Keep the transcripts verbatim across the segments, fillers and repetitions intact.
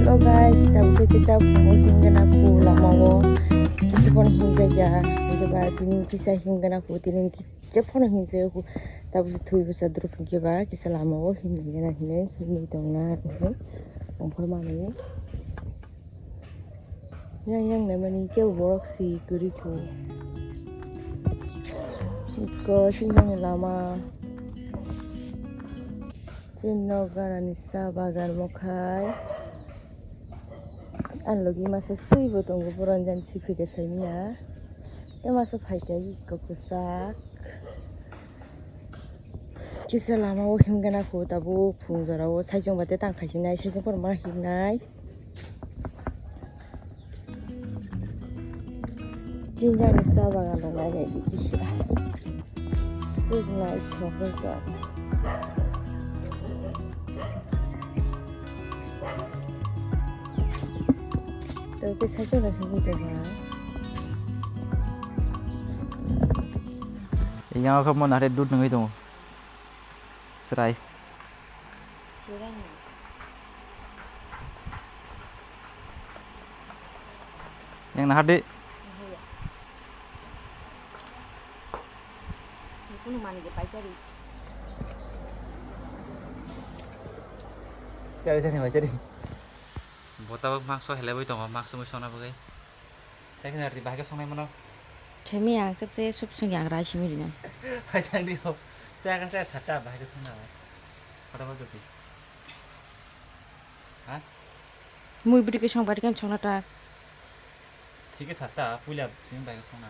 Hello guys, tabuk khe kisa phungo himgana kho lama o. Kisa phano himjak ya, hingkhe ba tini kisa himgana kho, tini kisa phano himjak ya kho. Tabuk se thwi bwsa drop hingkhe ba kisa lama o himgana hinwi himwi tongna hinwi tongphuru manwi. Yang yang naimani kebo borok si kwrwi kho. Iko sinjani lama. Chini nok ganani cha bagan mokhai. Ani logi masa swibo tongo, boron jani siphi khe saimanya. Tei masa phaikha iko kwchak. Kisa lama o himgana kho tabuk phung jora o saichung ba tei tang khaisinai, saichung kotor ma himnai. Chinjani cha bagan rok nainai di kisa. Sik naithok wngkha. Tei kisa chwla himwi tongkha. Yang khe mo nare dud nungwi tongo. Chwrai. Yang nahardi. Chari chari mai chari. Bota bak makso helai bai tongo, makso mui sona bagwi. Second hari bahai khe songnai mano. Themi ang chepse sup sung yang rai simi rinai. Hai chang di ho. Cha ka cha sata bahai khe songna. Kota bak jodi. Ha? Mui bwtwi khe song bari khe songna ta. Thik khe sata puila simi bahai khe songna.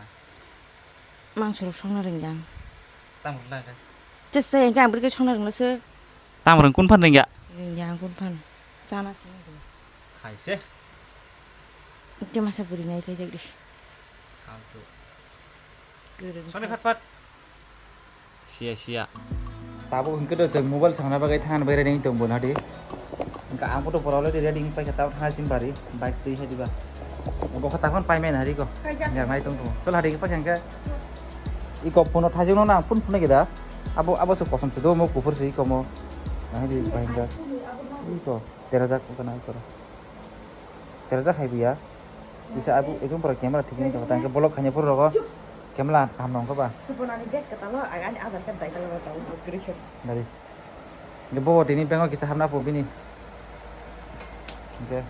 Mangso rok songna ringyang. Tamo rwna khe. Chepse engkhe ang bwtwi khe songna ringla se. Tamo rwng kun phan ringya? Ringya ang kun phan. Chana simi ringyang. Khaise. Tei masa bwrwi nai khaijak di. Faltu. Kwrwng Soni sa. Phat phat. Sia sia. Tabuk hwnkhe to chwng mobile songna bagwi thangna bagwi ready wng tong bo nadi. Hwnkhe ang photo pora already ready wng paikha, tabuk thangna simi bari bike twi hai diba. Bo kha takhon pai mena hari ko. Khaijak. Yang nai tong tong. Chol hari paikha hwnkhe. Iko phone thaijak no na phone phone gida. Abo abo se kosom se do mo kuphur se iko mo. Nahidi bahingka. Iko. Terajak ko na iko. Terajak hai biya. Bisa abu ekdom pura camera thik ni tong tang ke bolok khanya pura rogo. Camera kaham nong ba. Subonani bag katalo agani Aadhaar card dai kalo tau guri se. Dari. Ge bo tini bank o kisa hamna po bini. Ge.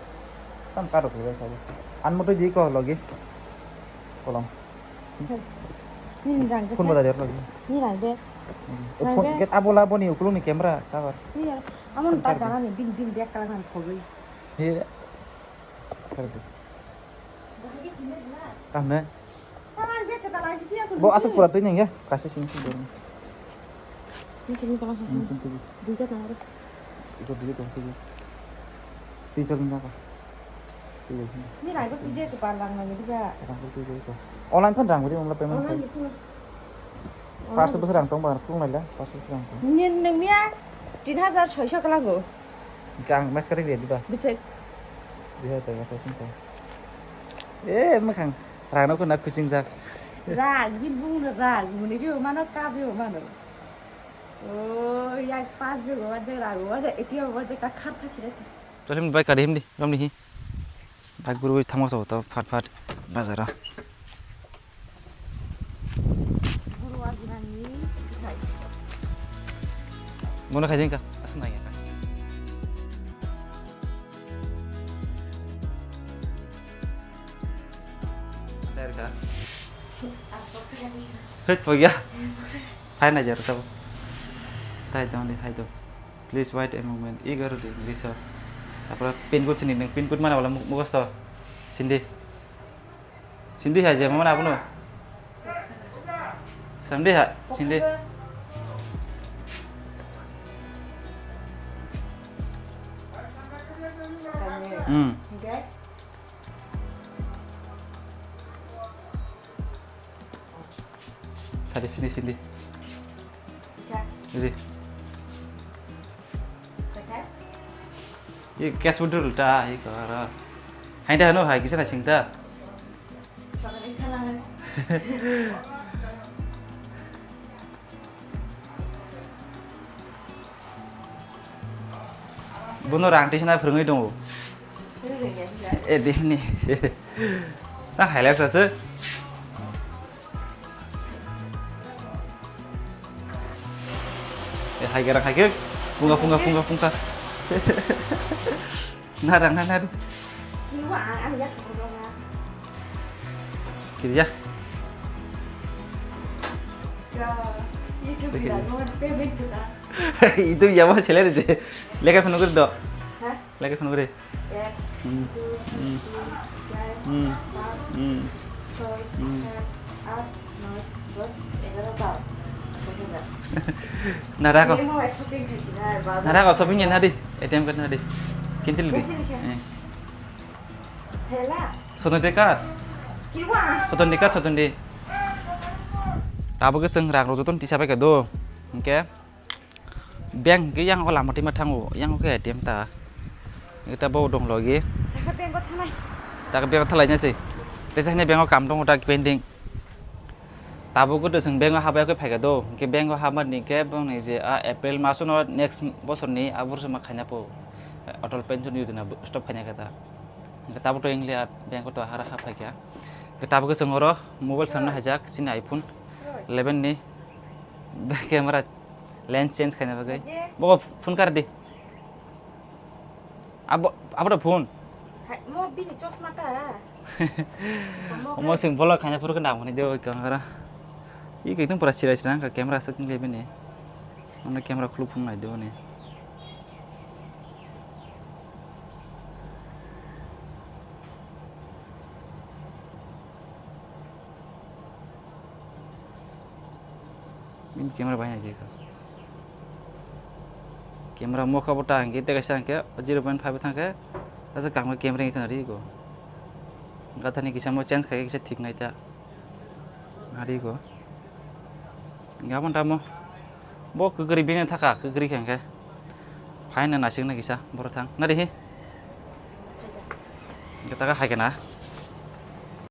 Tam karo ko bai sabo. An moto di ko logi. Kolom. Ni rang de. Phone bada der logi. Ni rang de. Rang de. Get abola boni ukulung ni camera cover. Ni amon ta gana ni bin bin bag kala kan khogoi. He. Tamne. Bo asuk pura twi nang ya, kasi sing sing dorong. Ini sini tengah. Ini sini tengah. Iko dili tong twi. Twi chal nang ka. Twi. Ini rang ko twi je ko par rang nang ni ba. Rang ko twi ko. Online thon rang bodi online payment. Online itu. Pas bosor rang tong ba, phung lai la, pas bosor rang tong. Ni nang miya tin hajar soiso kala go. Kang mes kare dia diba. Bisik. Dia ta sa sing ta. Eh, makhang rano ko na kuching jak. Rag, bin bung rag, muni rio mano ka rio mano. Oh, yak pas bi go waje rag, waje A T M waje ka kharta sila sila. Chol him bai kari him di, rom ni hi. Bai guru thangma so to phat phat bazar. Guru wa ginani khai. Mono khai ding ka, asna ya ka. Antar ka. Hei, pogya. Phai na jar tabo. Thai tong di, thai tong. Please wait a moment. I garo di, English o. Tapore pin code sini, nang pin code mana wala mu-, mugosto. Sindi. Sindi hai je, mana abuno? Sindi ha, sindi. Hmm. Sadi sini, sini. Ya. Jadi. Pakai? Ini cash withdrawal ta, ini kara. Hai dah, no, hai, kisa na sing ta. Soalnya kalah. Bono rang tisna phwrwngwi tongo. Eh, di ni. Tang hai lai sa se. Eh, hai gara hai ke. Punga, punga, punga, punga. Narang na naru. Kiri ya. Itu ya mah selera je. Lega phone guri do. Lega phone guri. Hmm. Hmm. Hmm. Hmm. Hmm. Nara ko. Nara ko shopping na di. A T M card na di. Kintil gi. Kintil gi. Eh. Soton de card. Soton de card, soton de. Tabuk ke seng rang rojoton tisa bai ke do. Oke. Bank ke yang ola mati ma thango, yang ke A T M ta. Kita bau dong logi. Taka bank o thalai. Taka bank o thalai na se. Tesa hine bank o kam dong ta pending. Tabuk ko seng bank o habai ko phaika do. Ke bank o hama ni ke bong ni je a April maso no next bosor ni abur sama khaina po. Atal pension yojana stop khaina kata. Ke tabuk to ingle bank o to hara ha phaika. Ke tabuk ko seng oro mobile samna hajak sini iPhone eleven ni camera lens change khaina bagwi. Bo phone kar di. Abo, abo da phone. Hai, mo bini chosma ta. Mo sing bolok khaina phuru khe nang mani de oi kang ara. I kaitung pura sirai sirang ka camera aswk ni lebeni. Ono camera khulu phung nai de oni. Bini camera bai nai jeka. Camera mokha bo ta hingke tei kaisa hingke zero point five thangke. Asa kangma camera ni thang rigo. Gathani kisa mo change khai kisa thik nai ta. Arigo. Gabon tamo. Bo kwkri bini thaka kwkri khe hingke. Phaina naisik na kisa boro thang. Nari hi. Gata ka hai kana.